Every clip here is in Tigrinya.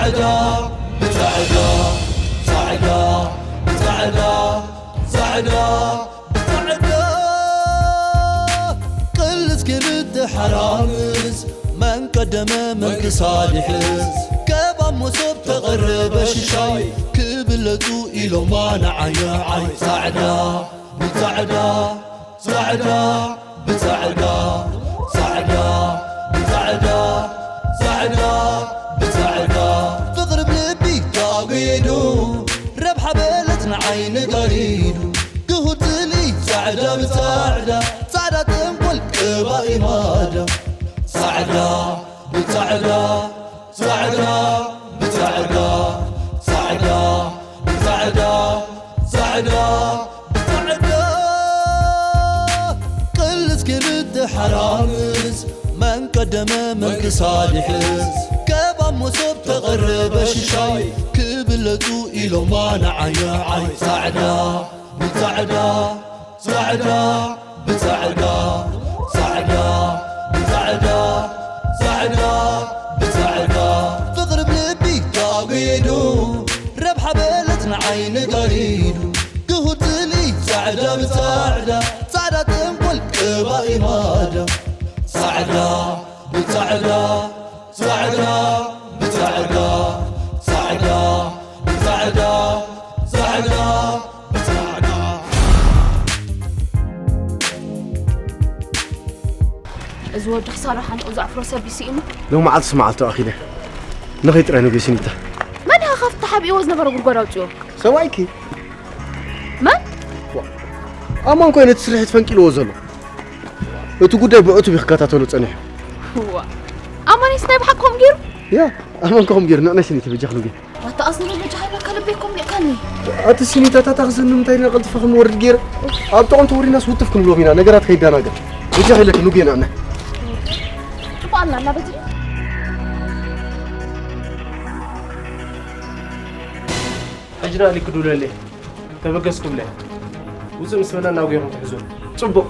ብጻዕዳ፣ ብጻዕዳ፣ ብጻዕዳ፣ ጻዕዳ፣ ብጻዕዳ። ቅልስ ክልተ ሓራምዝ፣ መን ቀደመ መን ክሳድ ይሕዝ። ከባብ መሶብ ተቐረበ ሽሻይ፣ ክብለጹ ኢሎማ ንዓይ ንዓይ። ጻዕዳ፣ ብጻዕዳ፣ ጻዕዳ፣ ብጻዕዳ፣ ጻዕዳ፣ ብጻዕዳ፣ ጻዕዳ፣ ብጻዕዳ። ፍቕሪ ብልቢ ታጒዱ፣ ረብሓ በለት ንዓይኒ ጋሪዱ። ግሁድ ጽልኢ ጻዕዳ ብጻዕዳ፣ ጻዕዳ ተንኮል ቅባ ኢማዳ። ጻዕዳ ብጻዕዳ፣ ጻዕዳ ብጻዕዳ፣ ጻዕዳ ብጻዕዳ፣ ጻዕዳ ብጻዕዳ። ቅልስ ክልተ ሓራምዝ፣ መን ቀደመ መን ክሳድ ይሕዝ። ከባብ መሶብ ተቐረበ ሽሻይ፣ ክብለጹ ኢሎማ ንዓይ ንዓይ። ጻዕዳ ብጻዕዳ፣ ጻዕዳ ብጻዕዳ፣ ጻዕዳ ብጻዕዳ፣ ጻዕዳ ብጻዕዳ። ፍቕሪ ብልቢ ታጒዱ፣ ረብሓ በለት ንዓይኒ ጋሪዱ። ግሁድ ጽልኢ ጻዕዳ ብጻዕዳ፣ ጻዕዳ ተንኮል ቅባ ኢማዳ። ጻዕዳ ብጻዕዳ፣ ጻዕዳ ብጻዕዳ፣ ጻዕዳ ብጻዕዳ፣ ጻዕዳ ብጻዕዳ። እዚ ወዲ ክሳራ ሓንጥኡ ዘዕፍሮ ሰብ እዩ ስኢኑ። ሎሚ መዓልትስ መዓልቱ ኣኺለ ንኸይ ጥራይ ንጉ ሲኒታ። መን ኢኻ ካብቲ ተሓቢእዎ ዝነበረ ጉድጓድ ኣውፅኦ? ሰብኣይኪ። መን? ኣማን ኮይኑ እቲ ስርሒት ፈንቂልዎ ዘሎ። እቲ ጉዳይ ብዕቱብ እዩ ክከታተሎ ጸኒሑ። ዋ ኣማኒስ ናይ ብሓቆም ገይሩ? ያ ኣማን ከኹም ገይሩ ንዕናይ ሲኒቲ በጃኽ ንጉ። ኣታ ኣስኒ በጃኻ ኢልካ ልበይ ኮም ሊእካኒ። ኣቲ ሲኒታ ታታ ክስኒ ምንታይ ኢና ቀልጥፈ ክንወርድ ገይረ። ኣብ ጥቕም ተወሪናስ ውትፍ ክንብሎም ኢና ነገራት ከይዳናገር። በጃኽ ኢለኪ ንጉ ኢና እና። ጽቡቕ ኣላ እና በዚ ሕጂ ናሊ ክድውለለይ ተበገስ ክብለ ውፅእ ምስ በለ እናጉየኹም ትሕዙ። ፅቡቕ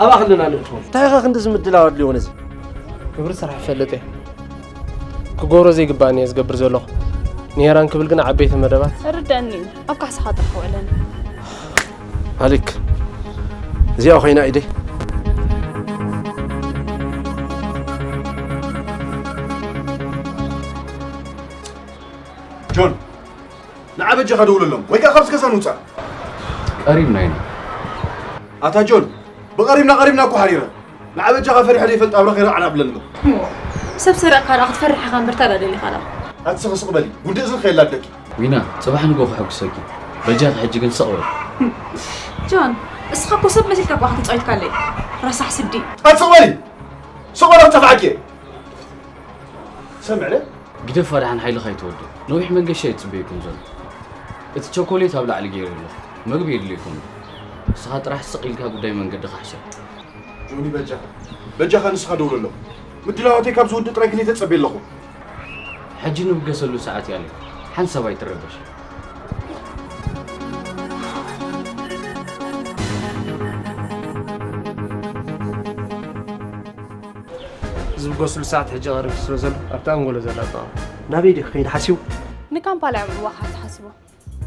ኣብኣ ከለና ንእትዎም። እንታይ ኢኻ ክንድዚ ምድላው ኣድልዮ ነዚ? ክብሪ ስራሕ ይፈልጥ እየ። ክገብሮ ዘይግባእኒ እየ ዝገብር ዘለኹ። ንሄራን ክብል ግን ዓበይቲ መደባት። ርደኣኒ እዩ። ኣብ ካሕሳኻ ጥራሕ ውዕለኒ። ኣሊክ እዚኣ ኮይና ኢደይ። ጆን ንዓ በጃኻ ደውለሎም ወይ ከዓ ካብዚ ገዛ ንውፃእ። ቀሪብና ኢና። ኣታ ጆን ብቐሪብና ቀሪብና እኮ ሓሪረ። ንዓ በጃኻ ፈሪሐ ዘይፈልጥ ኣብረኺ ርዓን ኣብለኒ። ሰብ ሰሪቕካ ደኣ ክትፈርሕ ኢኻ እምበር ታዲያ ደሊኻ ደኣ። ኣቲ ስቕ ስቕ በሊ ጉንዲ እዝን ከየላደኪ። ዊና ፅባሕ ንጎ ከሐጉሰኪ በጃኺ ሕጂ ግን ስቕ በሊ። ጆን እስኻ እኮ ሰብ መሲልካ እኮ ኢኻ ተፃዊትካለይ ረሳሕ ስዲ። ኣቲ ስቕ በሊ ስቕ በሊ ክጠፍዓኪ እየ። ሰምዕለ ግደፋ ደሓን ሓይልኻ ይትወዶ ነዊሕ መንገሻ እየ ዝፅበየኩም ዘሎ። እቲ ቸኮሌት ኣብ ላዕሊ ገይረ ኣለኹ መግቢ የድልየኩም እዩ። ንስኻ ጥራሕ ስቕ ኢልካ ጉዳይ መንገድኻ ሕሰብ። ጆኒ በጃኻ በጃኻ ንስኻ ደውለሎም። ምድላዋተይ ካብ ዝውድእ ጥራይ ክልተ ጸብየ ኣለኹ። ሕጂ ንብገሰሉ ሰዓት እያ ኣለ። ሓንሳብ ኣይትረበሽ። ዝብገስሉ ሰዓት ሕጂ ቀሪቡ ስለ ዘሎ ኣብቲ ኣንጎሎ ዘላ ጸወታ። ናበይ ድዩ ክኸይድ ሓሲቡ? ንካምፓላ እዮም ዕምዕዋኻት ሓሲቦም።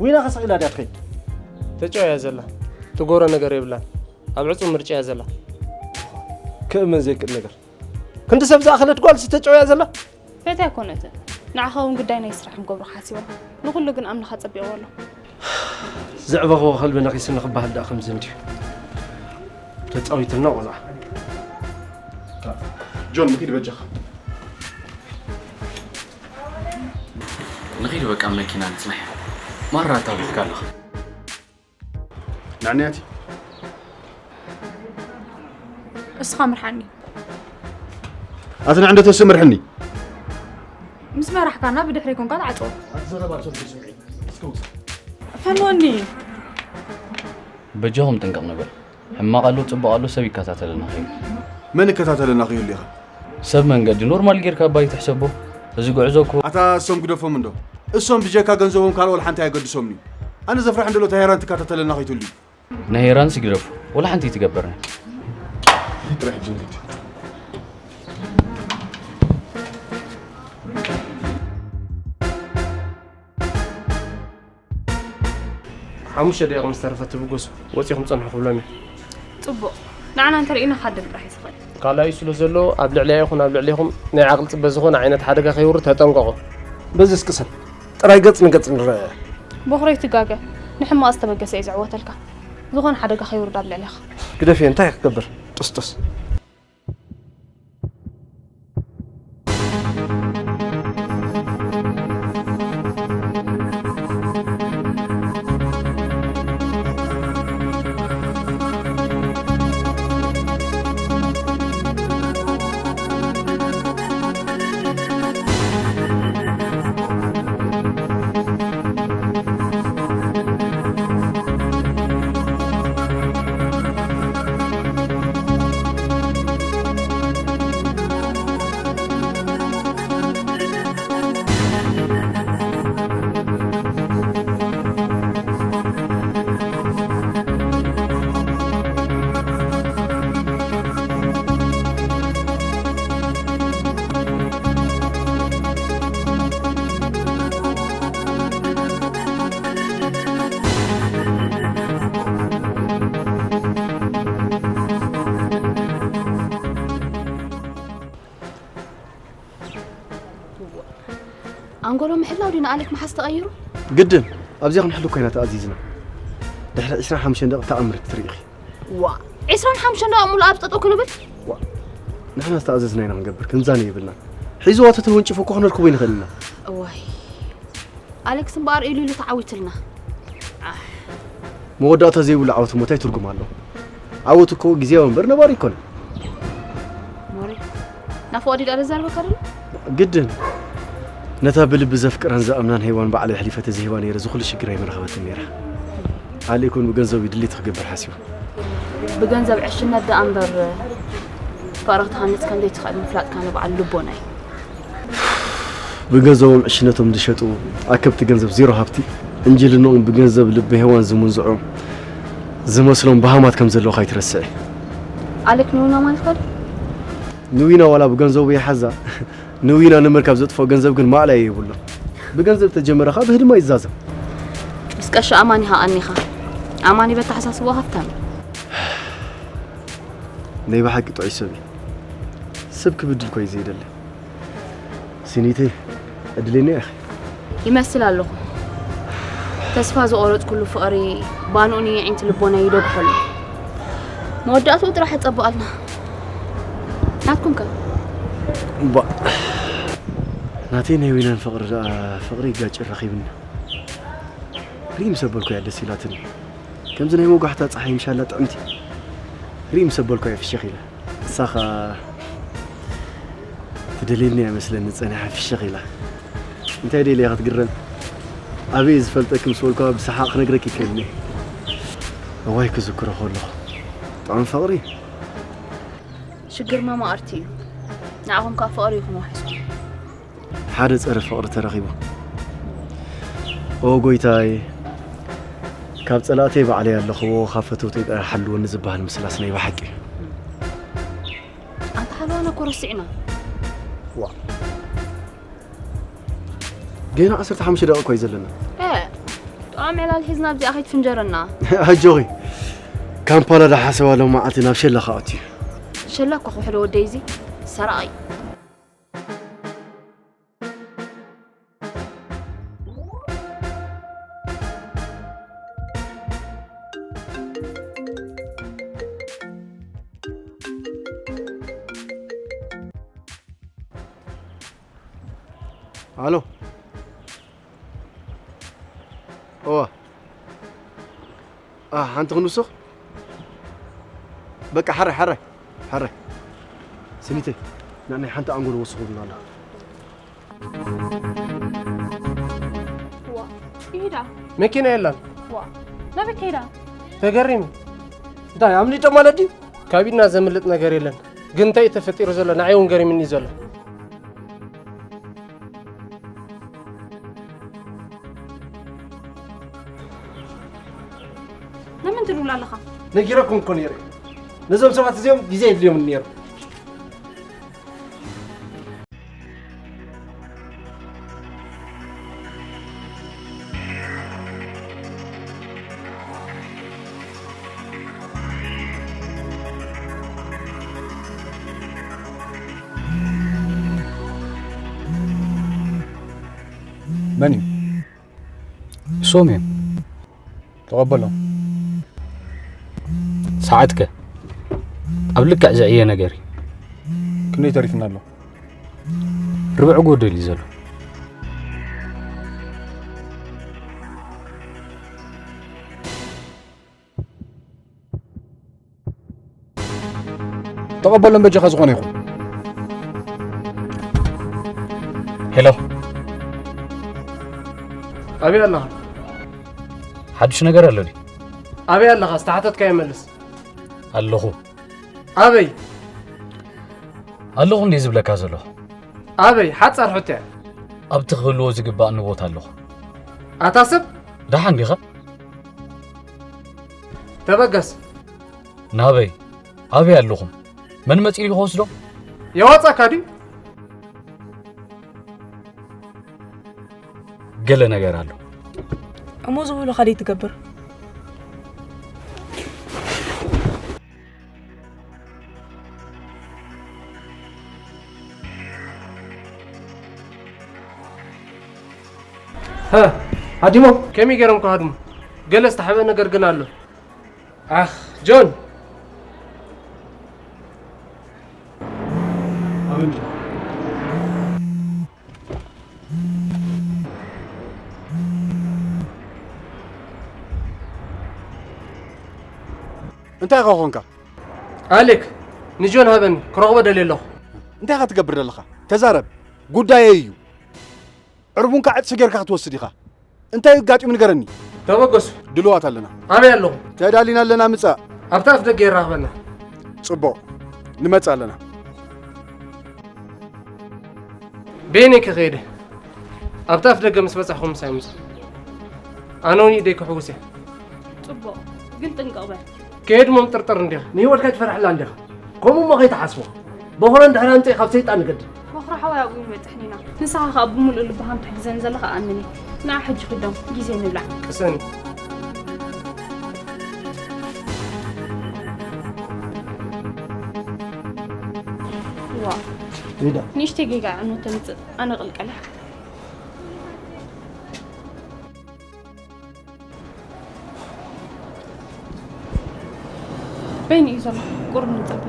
ዊና ከስቕ ኢላ ድያ ትኸይድ? ተጨውያ ዘላ ትገብሮ ነገር የብላን። ኣብ ዕጹው ምርጫ እያ ዘላ። ክእመን ዘይክእል ነገር። ክንዲ ሰብ ዝኣኸለት ጓል ዝተጨውያ ዘላ? ፈትያ ኣይኮነትን። ንዓኻ እውን ጉዳይ ናይ ስራሕ ምገብሩ ሓሲቦም። ንኹሉ ግን ኣምላኽ ኣጸቢቕዎ ኣሎ። ዘዕበኽዎ ከልቢ ነኺስኒ ክበሃል ደኣ ከምዚ እንድዩ። ተጻዊትና ቆልዓ። ጆን ንኺድ በጃኻ። ንኺድ በቃ መኪና ንጽናሕ። ማራ ኣታዊፍካ ኣለኻ። ንዕንያቲ እስኻ ምርሓኒ። ኣቲ ንዕንደ ተስእ ምርሕኒ። ምስ መራሕካና ብድሕረይ ኮንካ ትዓጽዎ። ኣቲ ዘረባ ትሰምዒ። እስከ ውጽእ። ፈንወኒ። በጃኹም ጥንቅቕ ንበል። ሕማቕ ኣሎ ጽቡቕ ኣሎ ሰብ ይከታተለና ከይብል። መን ይከታተለና ከይህሉ ኢኻ? ሰብ መንገዲ ኖርማል ጌርካ እባ ኣይትሕሰቦ። እዚ ጉዕዞ እኮ። ኣታ እሶም ግደፎም እንዶ። እሶም ብጀካ ገንዘቦም ካልእ ወላ ሓንቲ ኣየገድሶምን እዩ። ኣነ ዘፍርሐኒ ዘሎ እታ ሄራን ትከታተለና ከይትህሉ እዩ። ንሄራንስ ግደፎ። ወላ ሓንቲ ኣይትገብርን። ጥራሕ ጅንግድ። ሓሙሽተ ደቂቕ ምስ ተረፈ ትብገሱ፣ ወጺኹም ጸንሑ ክብሎም እየ። ጽቡቕ። ንዓና እንተርኢና ክሃድም ጥራሕ እዩ ዝኽእል። ካልኣዩ ስለ ዘሎ፣ ኣብ ልዕለያ ይኹን ኣብ ልዕሌኹም ናይ ዓቕሊ ጽበ ዝኾነ ዓይነት ሓደጋ ከይውርድ ተጠንቀቑ። በዚ እስቅሰን። ጥራይ ገጽ ንገጽ ንረኣያ። ቦኽረይ ትጋገ። ንሕማቕ ዝተበገሰ እዩ ዝዕወተልካ። ዝኾነ ሓደጋ ከይውርድ ኣብ ልዕሌኻ። ግደፍየ፣ እንታይ ክገብር? ጥስጥስ። ኣንጎሎ ምሕላው ድዩ ንኣሌክ መሓዝ ተቐይሩ? ግድን፣ ኣብዚኣ ክንሕሉ ኮይና ተኣዚዝና። ድሕሪ ዕስራን ሓሙሽተን ደቂቕ ተኣምር ክትርኢ ኢኺ። ዋ፣ ዕስራን ሓሙሽተን ደቂቕ ሙሉእ ኣብ ጠጠው ክንብል? ዋ፣ ንሕና ዝተኣዘዝና ኢና ክንገብር፣ ክንዛነ የብልና። ሒዝዋ ተተወንጭፉ እኮ ክነርክቦ ኣይንኽእልን ኢና። እዋይ፣ ኣሌክስ እምበኣር ኢሉ ኢሉ ተዓዊትልና። ኣሕ። መወዳእታ ዘይብሉ ዓወት እሞ እንታይ ትርጉም ኣለዎ? ዓወት እኮ ግዜያዊ እምበር ነባሪ ኣይኮነን። ሞሬ፣ ናብ ፍቓዱ ኢላ ተዛረበካ ደሎ? ግድን። ነታ ብልቢ ዘፍቅራን ዝኣምናን ሄዋን ባዕለይ ኣሕሊፈ ተዝህባ ነይረ፣ እዚ ኩሉ ሽግር ኣይምረኸበትን ነይራ። ኣሌክ እውን ብገንዘቡ ድሌቱ ክገብር ሓሲቡ። ብገንዘብ ዕሽነት ደኣ እምበር ፍቕሪ ክትሃንጽ ከም ዘይትኽእል ምፍላጥካ ንበዓል ልቦና እዩ። ብገንዘቦም ዕሽነቶም ዝሸጡ ኣከብቲ ገንዘብ ዜሮ ሃብቲ፣ እንጅልንኦም ብገንዘብ ልቢ ሄዋን ዝምንዝዑ ዝመስሎም በሃማት ከም ዘለዉ ካይትረስዒ። ኣሌክ ንዊና ማለት ከ? ንዊና ዋላ ብገንዘቡ ይሓዛ፣ ንዊና ንምርካብ ዘጥፍኦ ገንዘብ ግን ማእለያ የብሉን። ብገንዘብ ተጀመረ ኸኣ ብህድማ ይዛዘም። ምስ ቀሺ ኣማን ኢኻ ቀኒኻ። ኣማን በተሓሳስቦ ሃብታም እዩ። ናይ ብሓቂ ጥዑይ ሰብ እዩ። ሰብ ክብድል እኳ እዩ ዘይደሊ። ሲኒተይ፣ ዕድለኛ ኢኺ። ይመስል ኣለኹ። ተስፋ ዝቖረጽኩሉ ፍቕሪ ባንኡን የዒንቲ ልቦናይ ይደግሖ ኣሎ። መወዳእትኡ ጥራሕ የጸብቐልና። ናትኩም ከ? እምቧእ። ናተይ ናይ ዊናን ፍቕሪ ደኣ ፍቕሪ ይጋጭ ረኺብና። ሪም ሰበልኩ እያ ደስ ኢላትኒ። ከምዚ ናይ መጓሕታ ጸሓይ ምሻላ ጥዕምቲ። ሪም ሰበልኩ እያ ፍሽኽ ኢላ። ንሳ ኸኣ ትደልየኒ እያ መስለኒ ጸኒሓ ፍሽኽ ኢላ። እንታይ ደልያ ክትግረም? ኣበይ ዝፈልጠኪ ምስ በልኳ ብሰሓቕ ክነግረኪ ይክእልኒ። እዋይ ክዝክሮ ከለኹ። ጥዑም ፍቕሪ። ሽግር መማቕርቲ እዩ። ንዓኹም ከኣ ፍቕሪ እዩ ክመውሕስኩም። ሓደ ጸረ ፍቕሪ ተረኺቡ። ኦ ጎይታይ፣ ካብ ጸላእተይ ባዕለይ ኣለኽዎ፣ ካብ ፈተውተይ ጥራይ ሓልወኒ ዝበሃል ምስላስ ናይ ብሓቂ እዩ። ኣንታ ሓለዋና እኮ ረሲዕና። ዋ። ገና ዓሰርተ ሓሙሽተ ደቂቕ እኮ እዩ ዘለና። እ፣ ጥዑም ዕላል ሒዝና ኣብዚኣ ከይትፍንጀረና። ኣጆኺ። ካምፓላ ዳሓሰባ ሎማዓቲ ናብ ሸላ ክኣቱ እዩ። ሸላ እኮ ክውሕዶ ወደይ እዚ ሰራቒ። ኣሎ። እዋ። ኣ፣ ሓንቲ ክንውስኽ? በቃ፣ ሓራይ፣ ሓራይ፣ ሓራይ። ስኒተይ፣ ንዓይ ሓንቲ ኣንጎሎ ወስኹልና ኣሎ። ዋ፣ ይሄዳ። መኪና የላን። ዋ፣ ናበይ ከይዳ? ተገሪሙ። እንታይ፣ ኣምሊጦም ማለት ድዩ? ካብ ኢድና ዘምልጥ ነገር የለን። ግን እንታይ እዩ ተፈጢሩ ዘሎ? ንዓይ እውን ገሪምኒ እዩ ዘሎ። ንምንታይ ትድውል ኣለኻ? ነጊረኩም እኮ ነይረ። ነዞም ሰባት እዚኦም ግዜ የድልዮምን ነይሩ። መን እዩ? እሶም እዮም። ተቐበሎም። ሰዓትከ? ኣብ ልክዕ ዘዕየ ነገር እዩ። ክንደይ ተሪፍና ኣሎ? ርብዕ ጎደል እዩ ዘሎ። ተቐበሎም በጃኻ ዝኾነ ይኹን። ሄሎ። ኣበይ ኣለኻ? ሓድሽ ነገር ኣሎ ድዩ? ኣበይ ኣለኻ? ዝተሓተትካዮ መልስ። ኣለኹ። ኣበይ? ኣለኹ እንዴ ዝብለካ ዘለኹ? ኣበይ? ሓጻር ሕቶ እያ። ኣብቲ ክህልዎ ዝግባእኒ ቦታ ኣለኹ። ኣታ ሰብ? ደሓን ዲኻ? ተበገስ። ናበይ? ኣበይ ኣለኹም? መን መጺኡ ክወስዶ? የዋጻካ ድዩ? ገለ ነገር ኣሎ። እሞ ዝብሉኻ ደይ ትገብር? ሃ፣ ሃዲሞ? ከመይ ገይሮም ክሃድሙ? ገለ ዝተሓብአ ነገር ግን ኣሎ። ኣኽ፣ ጆን! እንታይ ኢኻ ኾንካ? ኣሌክ፣ ንጆን ሃበኒ፣ ክረኽቦ ደልየ ኣለኹ። እንታይ ኢኻ ትገብር ዘለኻ? ተዛረብ፣ ጉዳየይ እዩ። ዕርቡንካ ዕጽፊ ጌርካ ክትወስድ ኢኻ። እንታይ እዩ ኣጋጢሙ ንገረኒ። ተበገሱ። ድሉዋት ኣለና። ኣበይ ኣለኹም? ተዳሊና ኣለና፣ ምጻእ። ኣብታ ኣፍ ደገ የራኽበና። ጽቡቕ፣ ንመጽእ ኣለና። በየነይ ከ ከይደ? ኣብታ ኣፍ ደገ ምስ በጻሕኹም ምሳይ ምጹ። ኣነ እውን ኢደይ ክሕውስ እየ። ጽቡቕ፣ ግን ጥንቅቕ በል። ከየድሞም ጥርጥር እንዲኻ። ንህይወትካ ትፈርሐላ እንዲኻ። ከምኡ እሞ ከይትሓስቦ። በኹረ እንድሕር ኣምጺእ ካብ ሰይጣን ንገድል። በኹረ ሓወይ ኣብኡ ይበጽሕን ኢና። ንስኻ ኸኣ ብምሉእ ልብኻ ከም ትሕግዘኒ ዘለኻ እኣምን እየ። ንዓ ሕጂ ክዶም፣ ግዜ ንብላዕ። ቅሰኒ። ዋእ። ሪዳ። ንእሽተይ ጌጋ ዕኖ ተምጽእ፣ ኣነ ቅልቀላ። በይኑ እዩ ዘሎ፣ ቁሩብ ንጸበ።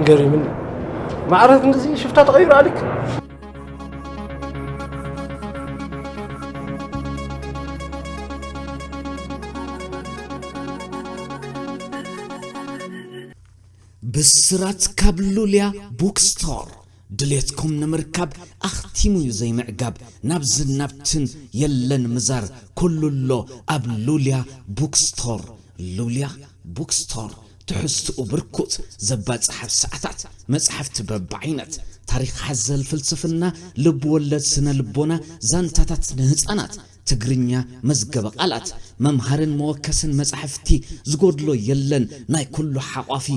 ገሪምኒ። ማዕረ ክንድዚ ሽፍታ ተቐይሩ ኣሊክ? ብስራት ካብ ሉልያ ቡክስቶር። ድሌትኩም ንምርካብ ኣኽቲሙ እዩ ዘይምዕጋብ። ናብዝን ናብትን የለን ምዛር፣ ኩሉ ኣሎ ኣብ ሉልያ ቡክስቶር። ሉልያ ቡክስቶር፣ ትሕዝትኡ ብርኩት፣ ዘባጽሕ ኣብ ሰዓታት፣ መጻሕፍቲ በብዓይነት፣ ታሪኽ ሓዘል ፍልስፍና፣ ልብ ወለድ፣ ስነ ልቦና፣ ዛንታታት ንህጻናት፣ ትግርኛ፣ መዝገበ ቃላት፣ መምሃርን መወከስን መጻሕፍቲ ዝጎድሎ የለን። ናይ ኩሉ ሓቋፊ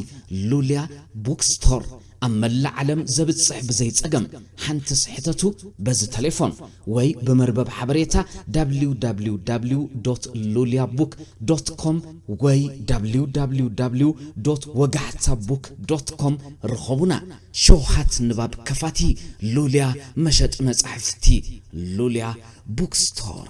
ሉልያ ቡክስቶር፣ ኣብ መላእ ዓለም ዘብጽሕ ብዘይ ጸገም። ሓንትስ ሕተቱ በዚ ተሌፎን ወይ ብመርበብ ሓበሬታ www.luliabook.com ወይ www.ወጋሕታቡክ.com ርኸቡና። ሸውሃት ንባብ ከፋቲ ሉልያ መሸጢ መጻሕፍቲ ሉልያ ቡክስቶር።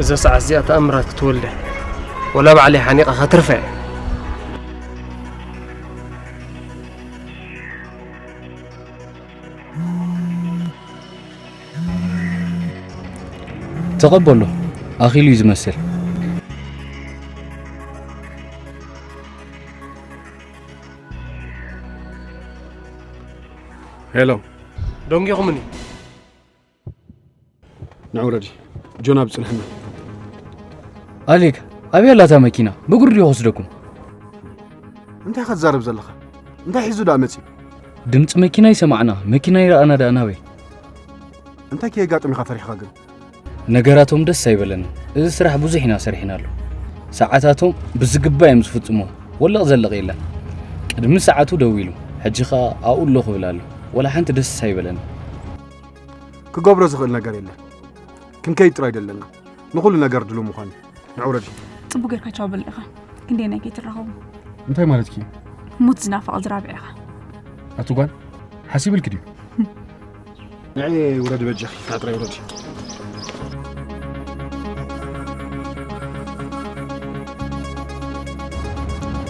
እዛ ሰዓት እዚኣ ተኣምራት ክትወልደ ወላ ባዕለይ ሓኒቐ ከትርፈ እየ። ተቐበሎ፣ ኣኺሉ እዩ ዝመስል። ሄሎ። ደንጊኹምኒ። ንዑ ረዲ፣ ጆን ኣብ ጽንሕና። ኣሌክ፣ ኣበይ ኣላ እታ መኪና? ብእግሩ ድዩ ክወስደኩም? እንታይ ኢኻ ትዛረብ ዘለኻ? እንታይ ሒዙ ደኣ መጺኡ? ድምጺ መኪና ይሰማዕና፣ መኪና ይረኣና ደኣ ናበይ? እንታይ ከየጋጥም ኢኻ ፈሪሕኻ ግን? ነገራቶም ደስ ኣይበለንን። እዚ ስራሕ ብዙሕ ኢና ሰሪሕናሉ። ሰዓታቶም ብዝግባእ እዮም ዝፍጽምዎ። ወልቕ ዘልቕ የለን። ቅድሚ ሰዓቱ ደዊሉ፣ ሕጂ ኸኣ ኣብኡ ኣለኹ ይብል ኣሎ። ወላ ሓንቲ ደስ ኣይበለንን። ክገብሮ ዝኽእል ነገር የለን። ክንከይድ ጥራይ ደለና። ንኹሉ ነገር ድሉ ምዃን እዩ። ንዑ ውረዲ። ጽቡቅ ጌርካ ቻው በል ኢኻ። ክንደይ ናይ ከይትራኸቡ። እንታይ ማለትኪ? ሙት ዝናፈቐ ዝራብዕ ኢኻ። ኣቲ ጓል፣ ሓሲብልኪ ድዩ? ንዒ ውረዲ በጃኺ፣ ንዓ ጥራይ ውረዲ።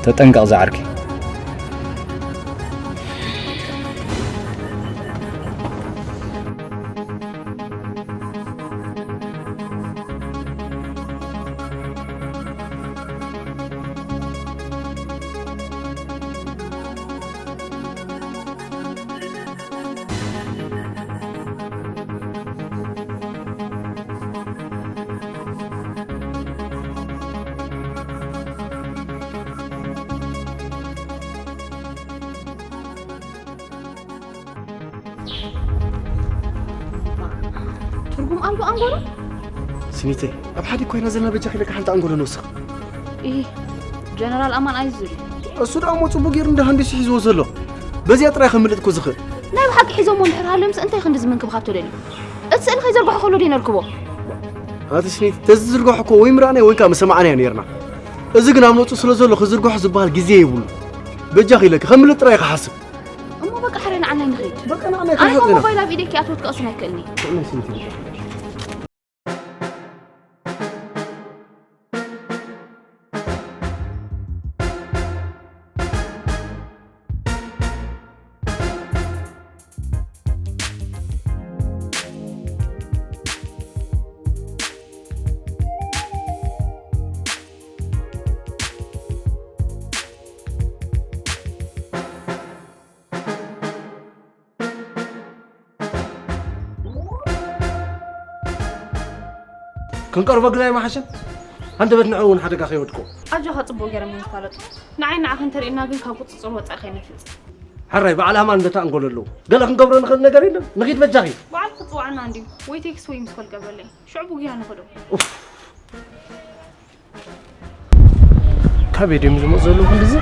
ተጠንቀቕ ዝዓርከይ። ትርጉም ኣልቦ ኣንጎሎ? ስኒተይ፣ ኣብ ሓደ ኮይና ዘለና በጃ ኪለካ ሓንቲ ኣንጎሎ ንወስኽ። ኢሂ፣ ጀነራል ኣማን ኣዩ ዝብል። እሱ ደኣ እሞ ጽቡቅ ገይሩ እንዳ ሃንዲሱ ሒዝዎ ዘሎ። በዚኣ ጥራይ ከምልጥ እኮ ዝኽእል። ናይ ብሓቂ ሒዞሞ እንድሕር ሃልዮምስ እንታይ ክንዲ ዝምንክብኻብ ተደልዩ? እቲ ስእሊ ከይዘርግሖ ከሎ ደይ ነርክቦ? ኣቲ ስኒት፣ ተዝዝርግሖ እኮ ወይ ምራእናዮ ወይ ከኣ ምሰማዕናዮ ነይርና። እዚ ግን ኣብ ነጹ ስለ ዘሎ ክዝርግሖ ዝበሃል ግዜ የብሉ። በጃ ኪለካ ከምልጥ ጥራይ ክሓስብ። እሞ በቃ ሕራይ ንዓናይ ንኸይድ። በቃ ንዓናይ ኣነ ክንሸጥ ኢና። ሞባይል ኣብ ኢደይ ከይኣትወት ክቐስን ኣይክእልኒ። ንዓናይ ስኒት ይበቃ። ክንቀርቦ ግን ኣይመሓሸን? ሃንደበት ንዕኡ እውን ሓደጋ ከይወድቆ። ኣጆኻ፣ ጽቡቕ ገይሮም እዮም ዝፋለጡ። ንዓይ ንዓኻ እንተሪእና ግን ካብ ቁጽጽር ወጻኢ ከይነፍጽ። ሕራይ፣ ብዓል ኣማን በታ ኣንጎሎ ኣለዉ። ገለ ክንገብሮ ንኽእል ነገር የለን። ንኺድ በጃኺ። በዓል ክጽውዓና እንድዩ። ወይ ቴክስት ወይ ሚስኮል ገብረለይ። ሽዑ ብጉያ ንኸዶ። ኡፍ። ካበይ ድዮም ዝመፁ ዘለዉ ክንድዚ?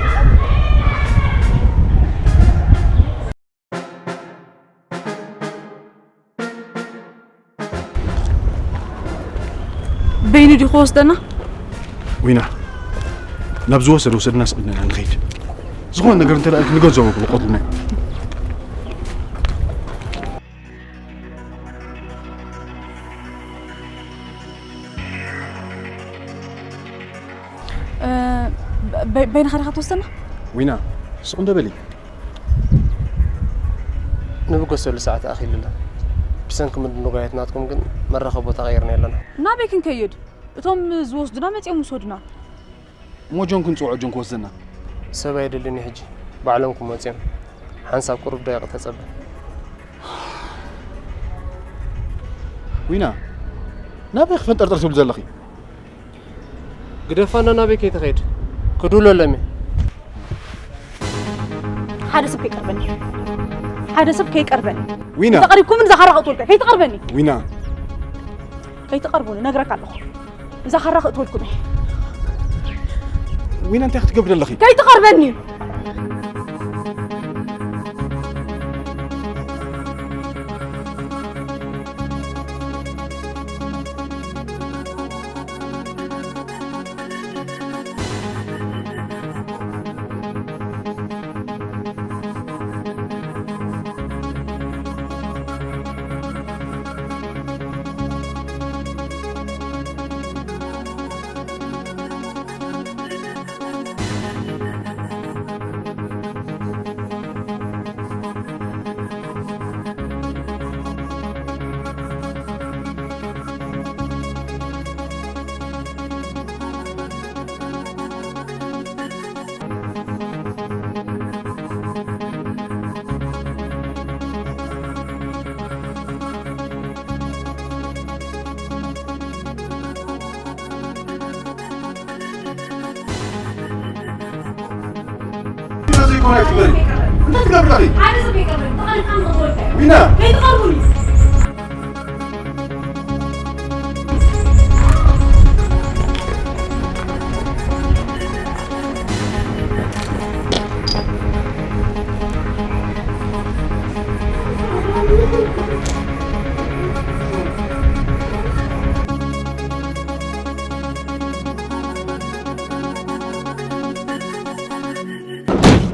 በይኑ ድዩ ክወስደና? ዊና፣ ናብ ዝወሰደ ውሰድና፣ ስቕ ኢልና ንኸይድ። ዝኾነ ነገር እንተ ደኣ ክንገንዘቦ ክብሉ ቆትልና። እ፣ በ-፣ በይንኻ ዲኻ ትወስደና? ዊና፣ ስቕ እንዶ በሊ። ንብገሰሉ ሰዓት ኣኺሉና። ብሰንኪ ምድንጓያት ናትኩም ግን መራኸቢ ቦታ ቀይርና ኣለና። ናበይ ክንከይድ? እቶም ዝወስዱና መጺኦም ውሰዱና። እሞ ጆን ክንጽውዖ፣ ጆን ክወስደና። ሰብ ኣየድልን እዩ ሕጂ። ባዕሎም ክመጹ እዮም። ሓንሳብ ቁሩብ ደቂቕ ተጸበ። ዊና፣ ናበይ ክፈንጠርጠር ትብል ዘለኺ? ግደፋና፣ ናበይ ከይትኸይድ? ክድውለሎም እየ። ሓደ ሰብ ከይቀርበኒ። ሓደ ሰብ ከይቀርበኒ። ዊና። ተቐሪብኩም እዛ ካራ ክእትወልካ። ከይትቐርበኒ። ዊና። ከይትቐርቡኒ፣ ነግረካ ኣለኹ። እዛ ካራ ክእትወልኩም እየ። ዊና፣ እንታይ ክትገብሪ ኣለኺ? ከይትቐርበኒ። ዊና።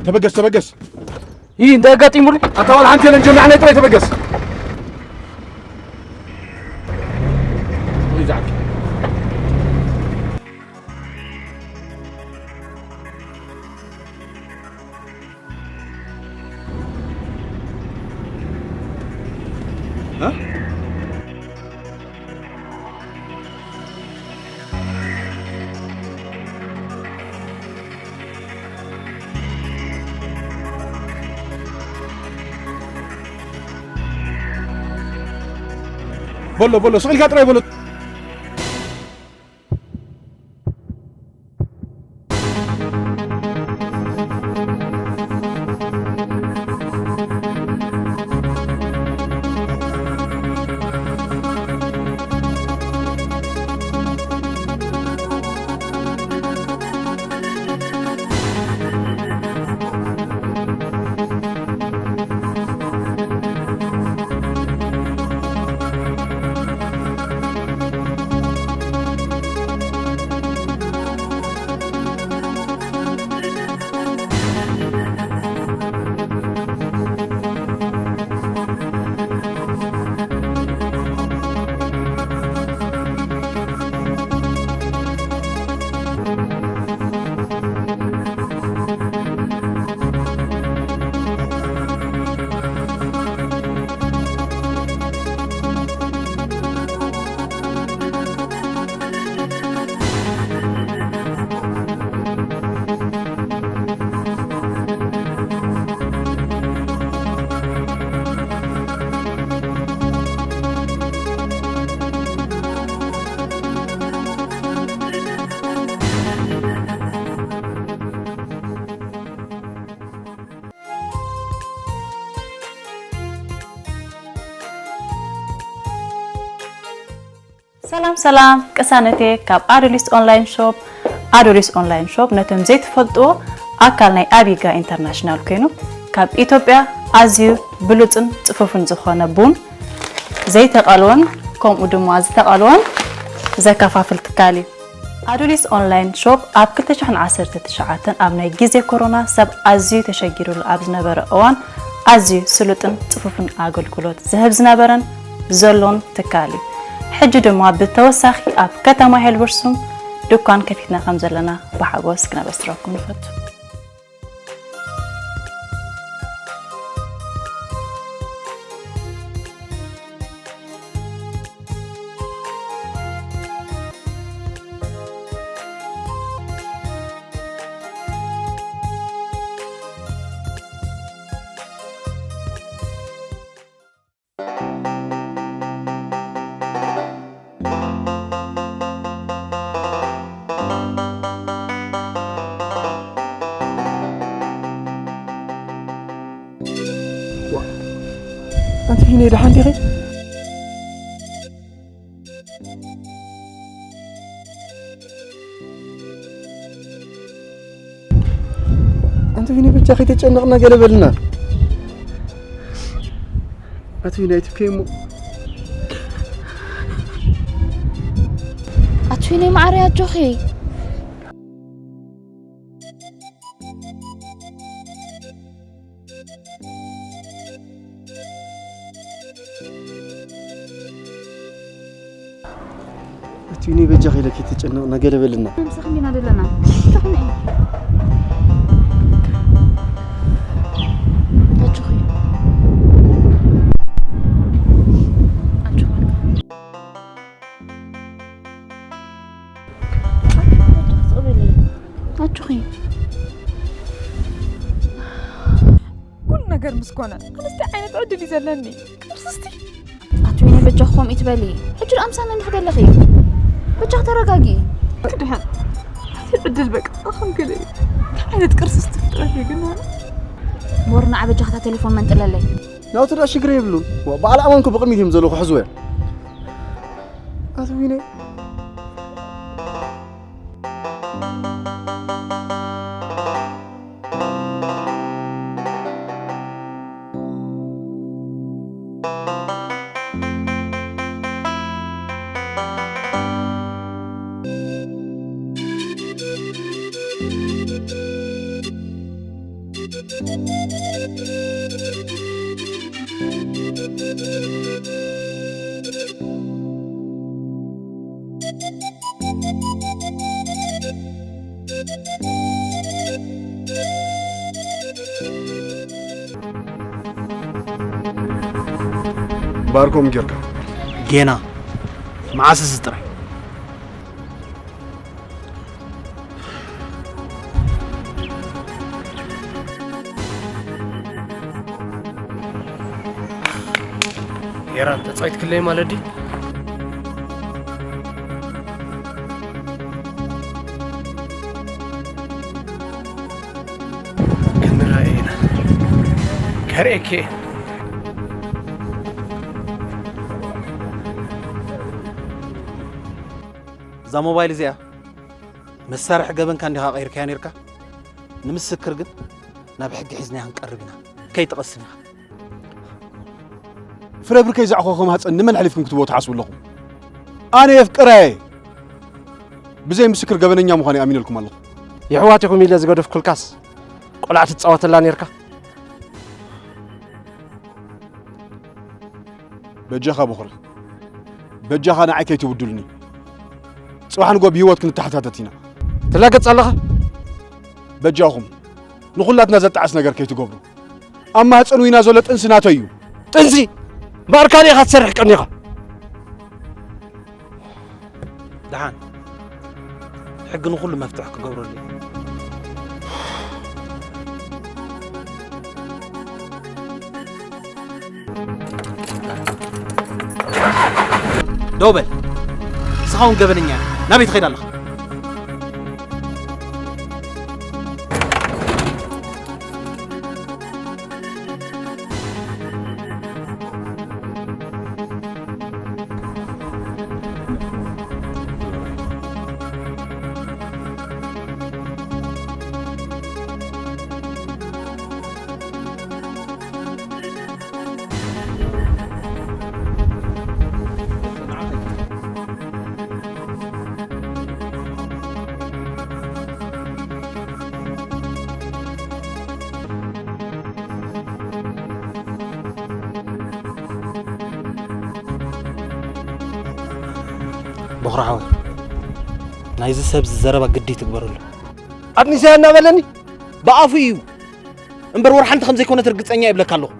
ተበገስ፣ ተበገስ። ይህ እንደ አጋጣሚ ሙሉ አታዋል አንተ ለንጀና አነ ጥራይ ተበገስ። ይዛክ። እ? በሎ፣ በሎ፣ ስቕ ኢልካ ጥራይ በሎ። ሰላም ሰላም ቅሳነቴ ካብ ኣዶሊስ ኦንላይን ሾፕ። ኣዶሊስ ኦንላይን ሾፕ ነቶም ዘይትፈልጥዎ ኣካል ናይ ኣቢጋ ኢንተርናሽናል ኮይኑ ካብ ኢትዮጵያ ኣዝዩ ብሉጽን ጽፉፍን ዝኾነ ቡን ዘይተቐልወን ከምኡ ድማ ዝተቐልወን ዘከፋፍል ትካል እዩ። ኣዶሊስ ኦንላይን ሾፕ ኣብ ክልተ ሽሕን ዓሰርተ ትሽዓተን ኣብ ናይ ግዜ ኮሮና ሰብ ኣዝዩ ተሸጊሩሉ ኣብ ዝነበረ እዋን ኣዝዩ ስሉጥን ጽፉፍን ኣገልግሎት ዝህብ ዝነበረን ዘሎን ትካል እዩ። ሕጂ ድማ ብተወሳኺ ኣብ ከተማ ሄልበርሱም ድኳን ከፊትና ከም ዘለና ብሓጎስ ክነበስረኩም ንፈቱ። ዋ፣ ኣንቲ ቢኒ ደሓን ዲኺ? ኣንቲ ቢኒ በጃኺ ተጨነቕና ገለ በልና። ኣቲ ቢኒ ኣይትብከይ እሞ። ኣቲ ቢኒ ማዕረ ኣጆኺ። እቲ ቢኒ በጃኺ ኢለ ከይተጨነቕና ገለ በልና። ምሳኺ ኢና ዘለና። ትኽኒ። ኣጆኺ። ኣጆኺ። ኣጆኺ። ኩሉ ነገር ምስ ኮነ፣ ኣነስ እንታይ ዓይነት ዕድል እዩ ዘለኒ? ቅርስስቲ። ኣቲ ዊኒ፣ በጃኺ ከምኡ ይትበሊ። ሕጂ ደኣ ምሳና እንዲኺ ዘለኺ። በጃኺ ተረጋጊ። ክድሕን። እቲ ዕድል በቃ ከም ገለ እዩ። እንታይ ዓይነት ቅርስስቲ ፍጥረት እዩ ግን? ሞርና፣ በጃኺ እታ ቴሌፎን መንጥለለይ። ናቱ ደኣ ሽግር የብሉን። ዋ፣ በዓል ኣማንኮ ብቕድሚት እዮም ዘለኹ፣ ሕዝወ። ኣቲ ዊኒ። ባርኮም ጌርካ? ጌና። መዓስ እዚ ጥራይ? ሄራን ተጻዊት ክለይ ማለት ድዩ? ክንረኣየ ኢና። ከርእየኪ እየ። እዛ ሞባይል እዚኣ መሳርሒ ገበንካ እንዲኻ ቀይርካያ ነይርካ። ንምስክር ግን ናብ ሕጊ ሒዝናያ ክንቀርብ ኢና። ከይትቐስን ኢኻ። ፍረ ብርከይ ዘዕኾ ከማህፀን ንመን ኣሕሊፍኩም ክትቦ ትሓስቡ ኣለኹም? ኣነ የፍቅራየ። ብዘይ ምስክር ገበነኛ ምዃን ኣሚነልኩም ኣለኹ። የሕዋት ኢኹም ኢለ ዝገደፍኩልካስ ቆልዓ ትጻወተላ ነይርካ። በጃኻ ቦኽሪ፣ በጃኻ ንዓይ ከይትብድሉኒ። ጽባሕ ንጎ ብህይወት ክንተሓታተት ኢና። ትላገጽ ኣለኻ? በጃኹም፣ ንኹላትና ዘጣዕስ ነገር ከይትገብሩ። ኣብ ማህጸን ዊና ዘሎ ጥንሲ ናተይ እዩ። ጥንሲ? እምበኣር ካልእ ኢኻ ትሰርሕ ቀኒኻ። ደሓን፣ ሕጊ ንኹሉ መፍትሒ ክገብረሉ እዩ። ደው በል። ንስኻ እውን ገበነኛ ኢኻ። ናበይ ትኸይድ ኣለኻ? ቦኽሪ ሓወይ፣ ናይዚ ሰብ እዚ ዘረባ ግዲ ትግበረሉ። ኣድኒሰያ እናበለኒ ብኣፉ እዩ እምበር ወላ ሓንቲ ከም ዘይኮነት ርግጸኛ ይብለካ ኣለኹ።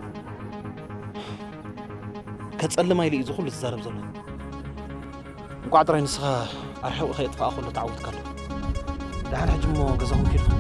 ከጸልማ ኢሉ እዩ እዚ ኩሉ ዝዛረብ ዘሎ። እንቋዕ ጥራይ ንስኻ ኣርሒቑ ከየጥፍኣ ከሎ ተዓዊትካሉ። ደሓን ሕጂ እሞ ገዛኹም ኪድኩም።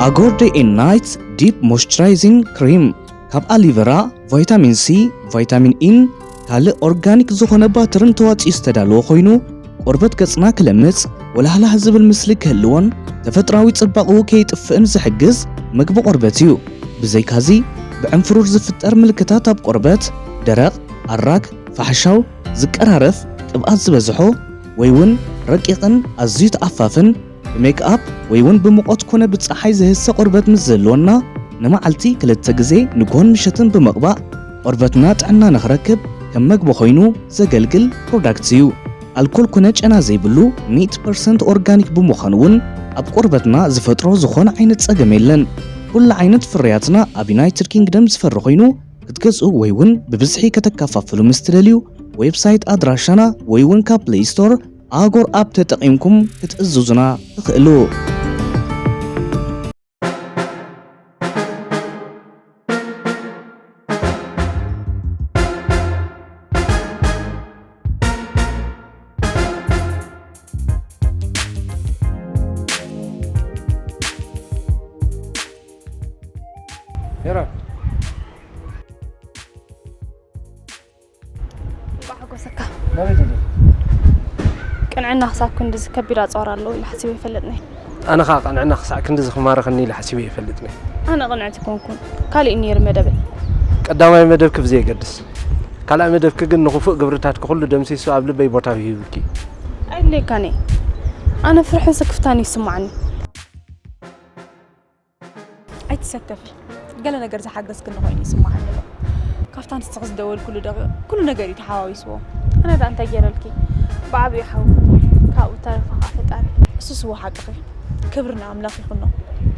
ኣጎር ዴይ ኤንድ ናይት ዲፕ ሞይስቸራይዚንግ ክሪም ካብ ኣሊቨራ፣ ቫይታሚን ሲ፣ ቫይታሚን ኢን ካልእ ኦርጋኒክ ዝኾነ ባተርን ተዋፂኡ ዝተዳለወ ኮይኑ፣ ቆርበት ገጽና ክለምጽ፣ ወላህላህ ዝብል ምስሊ ክህልዎን ተፈጥራዊ ጽባቕኡ ከይጥፍእን ዝሕግዝ መግቢ ቆርበት እዩ። ብዘይካዚ፣ ብዕንፍሩር ዝፍጠር ምልክታት ኣብ ቆርበት፣ ደረቕ፣ ኣራግ፣ ፋሕሻው፣ ዝቀራረፍ፣ ቅብኣት ዝበዝሖ፣ ወይ እውን ረቂቕን ኣዝዩ ተኣፋፍን፣ ብሜክኣፕ ወይ እውን ብሙቐት ኮነ ብጸሓይ ዝህሰ ቆርበት ምስ ዘህልወና፣ ንመዓልቲ ክልተ ግዜ ንግሆን ምሸትን ብምቕባእ፣ ቆርበትና ጥዕና ንኽረክብ ከም መግቢ ኮይኑ ዘገልግል ፕሮዳክት እዩ። ኣልኮል ኮነ ጨና ዘይብሉ ሚእቲ ፐርሰንት ኦርጋኒክ ብምዃኑ እውን ኣብ ቆርበትና ዝፈጥሮ ዝኾነ ዓይነት ጸገም የለን። ኩሉ ዓይነት ፍርያትና ኣብ ዩናይትድ ኪንግደም ዝፈሪ ኮይኑ ክትገዝኡ ወይ እውን ብብዝሒ ከተከፋፍሉ ምስ ትደልዩ ዌብሳይት ኣድራሻና ወይ እውን ካብ ፕለይ ስቶር ኣጎር ኣፕ ተጠቒምኩም ክትእዝዙና ትኽእሉ። ሄራን። እንኳዕ ሓጎሰካ። ናበይ ትብሉ? ቅንዕና ክሳብ ክንድዚ ከቢድ ኣጽዋር ኣለዎ ኢለ ሓሲበ ኣይፈልጥን እየ። ኣነ ኸኣ ቅንዕና ክሳዕ ክንድዚ ክማርኸኒ ኢለ ሓሲበ ኣይፈልጥን እየ። ኣነ ቅንዕቲ ኮንኩን ካልእ እዩ ነይሩ መደበይ። ቀዳማይ መደብኪ ብዘየገድስ፣ ካልኣይ መደብኪ ግን ንኽፉእ ግብርታትኪ ኩሉ ደምሲሱ ኣብ ልበይ ቦታ ሂቡኪ። ኣየድልየካን እየ። ኣነ ፍርሕን ስክፍታን እዩ ዝስምዓኒ። ኣይትሰከፊ፣ ገለ ነገር ዝሓገዝክኒ ኮይኑ ይስምዓኒ ኣሎ። ካብታ ንስኺ ዝደወልኩሉ ደቂቕ ኩሉ ነገር እዩ ተሓዋዊስዎ። ኣነ ደኣ እንታይ ገይረልኪ? ብዓብዩ ሓዊ ካብኡ ተረፈ ከዓ ፈጣሪ። እሱስ እወ ሓቅኺ። ክብሪ ንኣምላኽ ይኹኖ።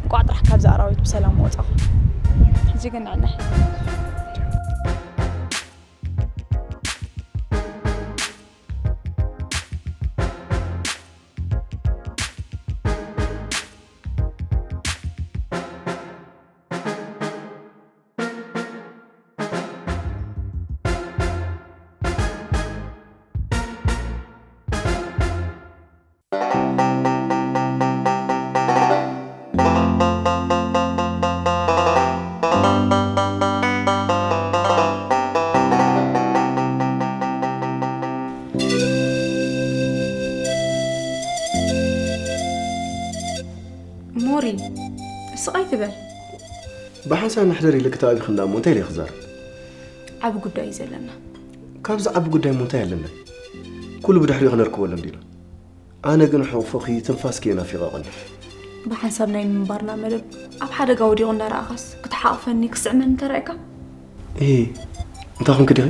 እንቋዕ ጥራሕ ካብዛ ኣራዊት ብሰላም ወጻኹ። ሕጂ ግን ንዕንሕ። ሞሪ፣ ስቕ ኣይትበል። ብሓንሳብ ንሕደር ኢለ ክተኣቢኹ እንዳ እሞ እንታይ ኢለ ክዛረብ? ዓቢ ጉዳይ እዩ ዘለና። ካብዚ ዓቢ ጉዳይ እሞ እንታይ ኣለና? ኩሉ ብድሕሪኡ ክነርክበሎም ዲና? ኣነ ግን ሕቑፍኺ ትንፋስኪ እየ ናፊቐ ቀኒኹ። ብሓንሳብ ናይ ምንባርና መደብ ኣብ ሓደጋ ወዲቑ እንዳረኣኻስ ክትሓቕፈኒ ክስዕመኒ ተራእየካ? እሂ፣ እንታይ ኾንኪ ዲኺ?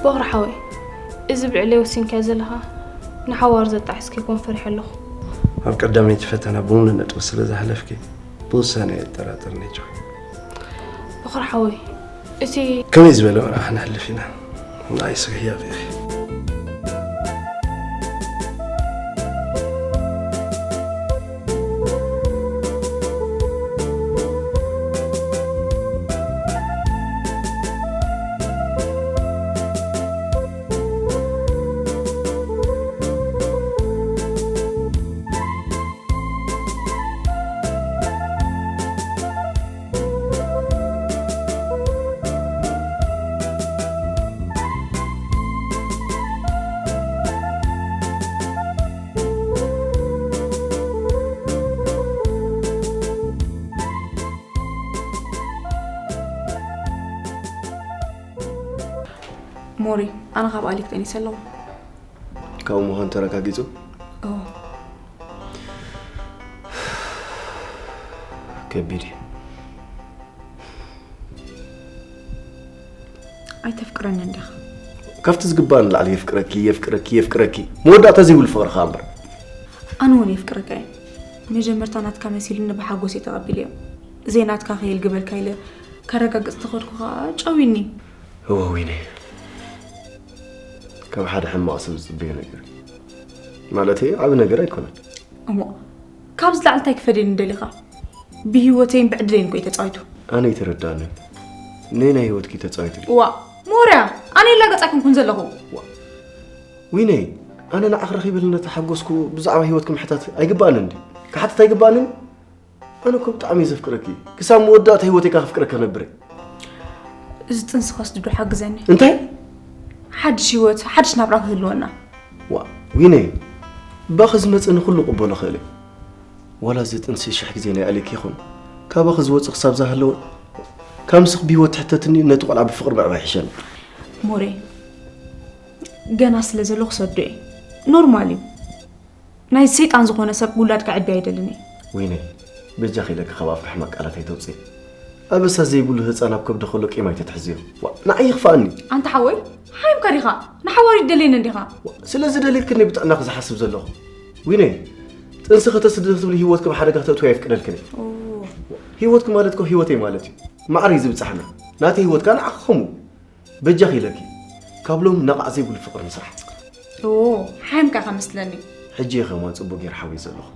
ቦኽሪ ሓወይ፣ እዚ ብዕለይ ወሲንካዮ ዘለኻ ንሓዋሩ ዘጣዕስ ከይኮን ፈሪሐ ኣለኹ። ኣብ ቀዳመይቲ ፈተና ብምሉእ ነጥቢ ስለ ዝሓለፍኪ ብውሳነ ኣይጠራጠርን'የ ጆይ። ቦኽሪ ሓወይ፣ እቲ ከመይ ዝበለ መርዓ ክነሕልፍ ኢና? ንዓይስ ህያብ ኢኺ። ሞሪ፣ ኣነ ካብ ኣሌክ ጠኒሰ ኣለኹ። ካብኡ ምዃኑ ተረጋጊጹ? እዎ። ከቢድ እዩ። ኣይተፍቅረንን ዲኻ? ካብቲ ዝግባእ ንላዕሊ የፍቅረኪ፣ የፍቅረኪ፣ የፍቅረኪ። መወዳእታ ዘይብሉ ፍቕሪ ኸኣ እምበር። ኣነ እውን የፍቅረካ እየ። መጀመርታ ናትካ መሲሉኒ ብሓጎስ እየ ተቐቢለዮ። ዘይናትካ ከየልግበልካ ኢለ ከረጋግጽ ተኸድኩ ኸኣ ጨዊኒ። እወ ዊነ፣ ካብ ሓደ ሕማቕ ሰብ ዝጽበዮ ነገር ማለት ዓቢ ነገር ኣይኮነን። እሞ ካብ ዝላዕሊ እንታይ ክፈድየኒ ደሊኻ? ብህይወተይን ብዕድለይን እኮ እዩ ተጻዊቱ። ኣነ ኣይተረድኣንን። ነየናይ ህይወትኪ ተጻዊቱ ድዩ? ዋእ ሞርያ፣ ኣነ ይላገጽ ኣይኮንኩን ዘለኹ። ዊነይ፣ ኣነ ንዓኺ ረኺበ ኢለ እናተሓጎስኩ ብዛዕባ ህይወትኪ ምሕታት ኣይግብኣንን ድዩ? ክሓትት ኣይግብኣንን? ኣነ እኮ ብጣዕሚ እየ ዘፍቅረኪ። ክሳብ መወዳእታ ህይወተይ ከፍቅረኪ ክነብር እየ። እዚ ጥንሲ ከስድዶ ሓግዘኒ። እንታይ? ሓድሽ ህይወት፣ ሓድሽ ናብራ ክህልወና። ዋእ ዊነይ፣ ባኺ ዝመጸ ንኹሉ ክቕበሎ እኽእል እየ። ዋላ እዚ ጥንሲ ሽሕ ግዜ ናይ ኣሌክ ይኹን፣ ካባኺ ዝወጽእ ክሳብ ዝሃለወ፣ ካብ ምስኺ ብህይወት ትሕተትኒ ነቲ ቆልዓ ብፍቕሪ ምዕባይ ይሕሸኒ። ሞሬ፣ ገና ስለ ዘሎ ክሰዶ እየ። ኖርማል እዩ። ናይ ሰይጣን ዝኾነ ሰብ ውላድ ከዕቢ ኣይደልን እየ። ዊነይ፣ በጃኺ ኢለኪ ካብ ኣፍኪ ሕማቕ ቃላት ኣይተውጽኢ። ኣበሳ ዘይብሉ ህፃን ኣብ ከብዲ ከሎ ቂም ኣይተትሕዝዮ። ዋ፣ ንዓይ ይኽፍኣኒ። ኣንታ ሓወይ፣ ሓይምካ ዲኻ? ንሓዋሪ ደልየኒ እንዲኻ? ዋ፣ ስለዚ ደልየክኒ ብጥዕናኺ ዝሓስብ ዘለኹ። ዊነይ፣ ጥንሲ ከተስድኒ ክትብሊ ህይወትኪ ኣብ ሓደጋ ክተእትዊ ኣይፍቅደልክን። ኦ። ህይወትኪ ማለት እኮ ህይወተይ ማለት እዩ። ማዕረ እዩ ዝብጻሕና። ናተይ ህይወት ከኣ ንዓኺ ከምኡ። በጃኺ ኢለኪ። ካብ ሎም ነቓዕ ዘይብሉ ፍቕሪ ንስራሕ። ኦ፣ ሓይምካ ከመስለኒ። ሕጂ እየ ከማን ጽቡቕ ገይረ ሓውየ ዘለኹ።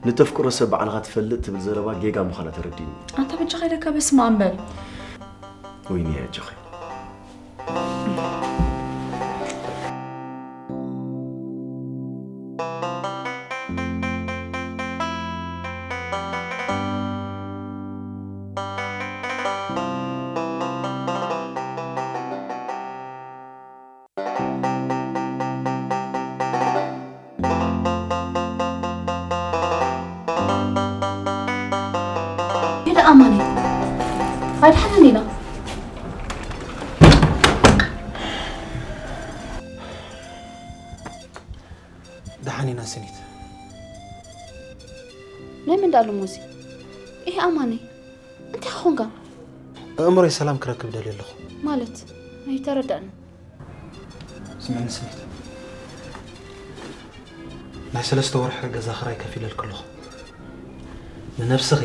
ንተፍቅሮ ሰብ ባዕልኻ ትፈልጥ ትብል ዘረባ ጌጋ ምዃና ተረዲእኒ። ኣንታ በጃኻ ኢለካ በስመ ኣብ በል። ወይኒ ኣጆኺ። ይዳ ኣማኒ ኣይድሓንን ኢና። ደሓን ኢና ስኒት። ናይ መን ደኣ ልሙዚ? ይሄ ኣማኒ እንታይ ኾንካ? ኣእምሮይ ሰላም ክረክብ ደልየ ኣለኹ። ማለት ኣይተረዳእን። ስምዕኒ ስኒት፣ ናይ ሰለስተ ወርሒ ገዛ ክራይ ከፊለልኪ ኣለኹ። ንነብስኺ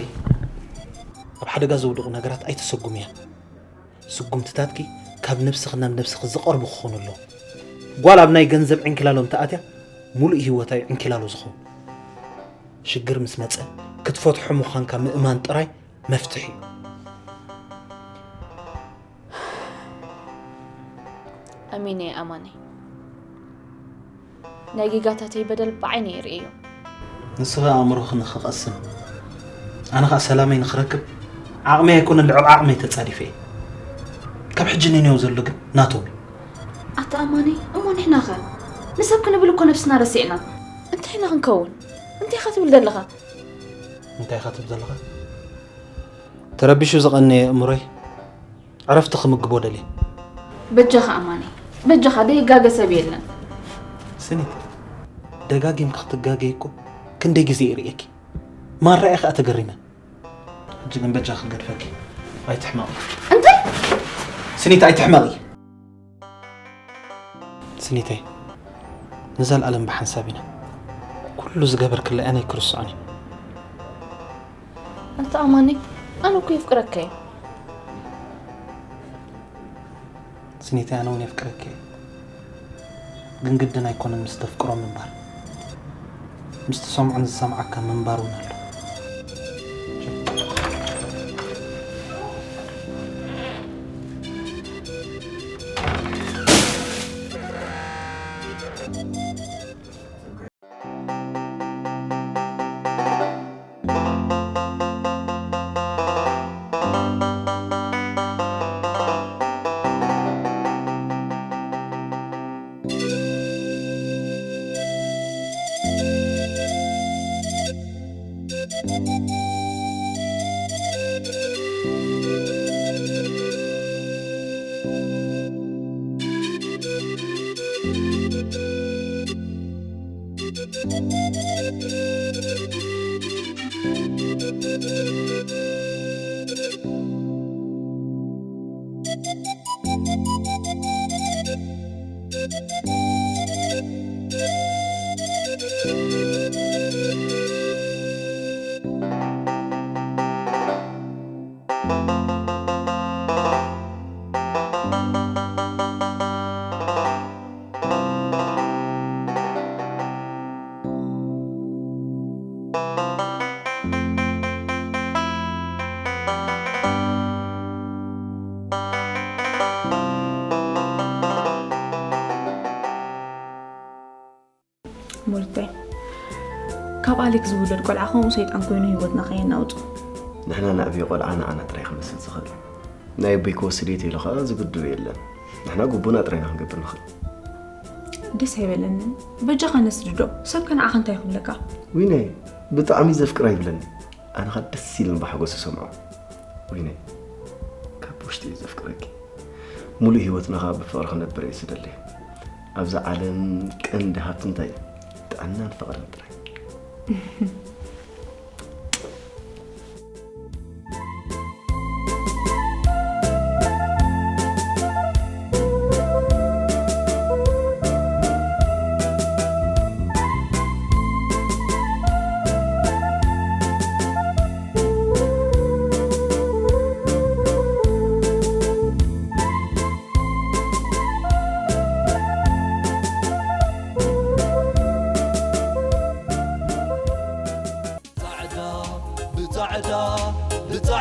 ኣብ ሓደጋ ዘውድቑ ነገራት ኣይተሰጉምያ። ስጉምትታትኪ ካብ ነብስኺ ናብ ነብስኺ ዝቐርቡ ክኾኑ ኣለዎም። ጓል ኣብ ናይ ገንዘብ ዕንኪላሎ እንተኣትያ፣ ሙሉእ ህይወታ እዩ ዕንኪላሎ ዝኸውን። ሽግር ምስ መጸ፣ ክትፈትሖ ምዃንካ ምእማን ጥራይ መፍትሒ እዩ። ኣሚነ እየ ኣማነይ። ናይ ጌጋታተይ በደል ብዓይነይ እርእየዮ። ንስኺ ኣእምሮኺ ንኽቐስን ኣነ ኸኣ ሰላመይ ንኽረክብ ዓቕመይ ኣይኮነን ልዕሊ ዓቕመይ ተጻዲፈ እየ። ካብ ሕጂ ነንየው ዘሎ ግን ናቶም እዩ። ኣታ ኣማነይ እሞ ንሕናኸ ንሰብ ክንብል እኮ ነብስና ረሲዕና እንታይ ኢና ክንከውን? እንታይ ኢኻ ትብል ዘለኻ? እንታይ ኢኻ ትብል ዘለኻ? ተረቢሹ ዝቐነየ ኣእምሮይ ዕረፍቲ ክምግቦ ደልየ። በጃኻ ኣማኒ በጃኻ ደይጋገ ሰብ የለን። ስኒት ደጋጊምኪ ክትጋገይ እኮ ክንደይ ግዜ ይርእየኪ። ማራ እየ ከኣ ተገሪመ። ሕጂ ግን በጃ ክገድፈኪ ኣይትሕመቒ። እንታይ? ስኒት ኣይትሕመቒ። ስኒተይ ንዘለኣለም ብሓንሳብ ኢና። ኩሉ ዝገበርክለይ ኣነ ኣይክርስዖን እየ። ኣታ ኣማኒ ኣነ እኮ የፍቅረካ እየ። ስኒተይ ኣነ እውን የፍቅረኪ እየ። ግን ግድን ኣይኮነን ምስ ተፍቅሮ ምንባር። ምስ ትሰምዖን ዝሰምዓካ ምንባር እውን ኣሎ። ሞልተይ ካብ ኣሌክ ዝውለድ ቆልዓ ከምኡ ሰይጣን ኮይኑ ህይወትና ከየናውጾ። ንሕና ነዕብዮ ቆልዓ ንዓና ጥራይ ክመስል ዝኽእል እዩ። ናይ ኣቦይ ክወስድ እየ ተኢሉ ኸኣ ዝግድዶ የለን። ንሕና ግቡእና ጥራይ ኢና ክንገብር ንኽእል። ደስ ኣይበለንን። በጃኻ ነስድዶ። ሰብ ከ ንዓኻ እንታይ ክብለካ? ዊነይ ብጣዕሚ ዘፍቅራ ይብለኒ። ኣነ ኸኣ ደስ ኢሉኒ ብሓጎስ ዝሰምዖ። ዊነይ ካብ ውሽጢ እየ ዘፍቅረኪ። ሙሉእ ህይወትና ኸኣ ብፍቕሪ ክነብር እየ ዝደሊ። ኣብዛ ዓለም ቀንዲ ሃብቲ እንታይ እዩ? ጥዕናን ፍቕርን ጥራይ።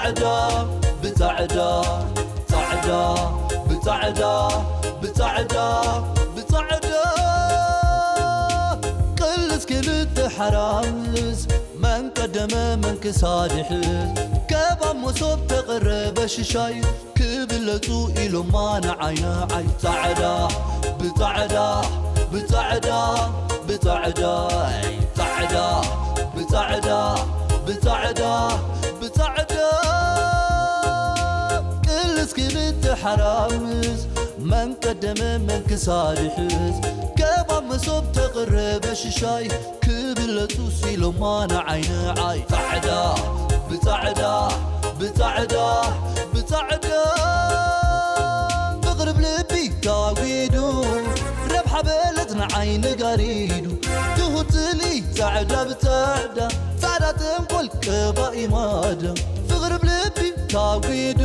ጻዕዳ ብጻዕዳ ጻዕዳ ብጻዕዳ ብጻዕዳ ብጻዕዳ ቅልስ ክልተ ሓራምዝ መን ቀደመ መን ክሳድሕዝ ከባብ መሶብ ተቐረበ ሽሻይ ክብለጹ ኢሎማ ንዓይ ንዓይ ጻዕዳ ብጻዕዳ ብጻዕዳ ብጻዕዳ ጻዕዳ ብጻዕዳ ብጻዕዳ ብጻዕዳ ቅልስ ክልተ ሓራምዝ መን ቀደመ መን ክሳድሕዝ ከባብ መሶብ ተቐረበ ሽሻይ ክብለጹ ሲሎማ ንዓይ ንዓይ ጻዕዳ ብጻዕዳ ብጻዕዳ ብጻዕዳ ፍቕሪ ብልቢ ታጒዱ ረብሓ በለት ንዓይ ንጋሪዱ ትሁትሊ ጻዕዳ ብጻዕዳ ጻዕዳ ተንኮል ቀባኢ ማዳ ፍቕሪ ብልቢ ታጒዱ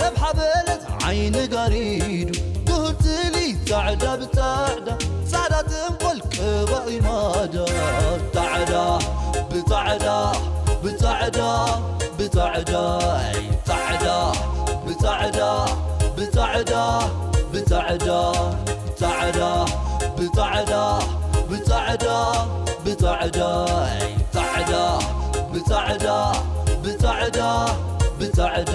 ረብሓ በለት ዓይኒ ጋሪዱ ትሁትሊ ጻዕዳ ብጻዕዳ ጻዕዳ ተንኮል ቀባኢ ማዳ ጻዕዳ ብጻዕዳ ብጻዕዳ ብጻዕዳ ጻዕዳ ብጻዕዳ ብጻዕዳ ብጻዕዳ ጻዕዳ ብጻዕዳ ብጻዕዳ ብጻዕዳ ጻዕዳ ብጻዕዳ ብጻዕዳ ብጻዕዳ